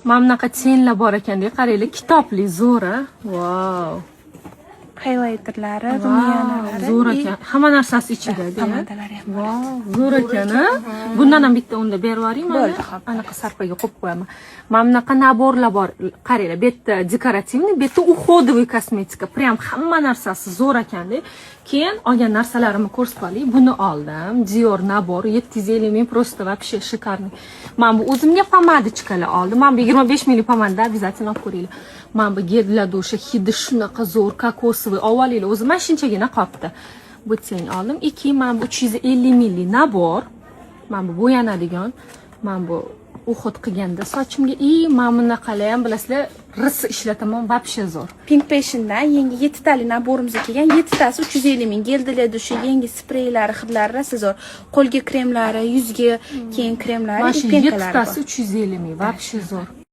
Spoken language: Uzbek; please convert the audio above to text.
Mana bunaqa тени lar bor ekanda, qaranglar, kitobli, zo'r a. Vau. Highlighterlari, Vau, румяна lari. Zo'r и ekan. Hamma narsasi ichida. Pomadalari ham bor. Vau, zo'r ekan a. Bundan ham bitta unda berib yuboring mana. Bo'ldi, hop. Anaqa sarpaga qo'yib qo'yaman. Mana bunaqa набор lar bor. Qaranglar, bu yerda декоративный, bu yerda уходовый kosmetika. Прям hamma narsasi zo'r ekanda. Keyin olgan narsalarimni ko'rsatib olay. Buni oldim. Dior набор 750 ming, просто вообще шикарный. Mana bu o'zimga помадочка lar oldim. Mana bu 25 minglik pomada, обязательно olib ko'ringlar. Mana bu гель для душа, hidi shunaqa zo'r, кокосовый. Olinglar, o'zi mana shunchagina qolibdi. Bu тень oldim. И keyin mana bu 350 minglik набор. Mana bu bo'yanadigan. Mana bu уход qilganda sochimga и mana bunaqalar ham, bilasizlar, rosa ishlataman, вообще zo'r. Pink Passion'dan yangi yettitali набор imiz kelgan. Yettitasi 350 ming. Гель для душа, yangi spreylari, hidlari rosa zo'r. Qo'lga kremlari, yuzga keyin kremlari, Mana и shu пенка lari yettitasi bor. 350 ming, вообще zo'r.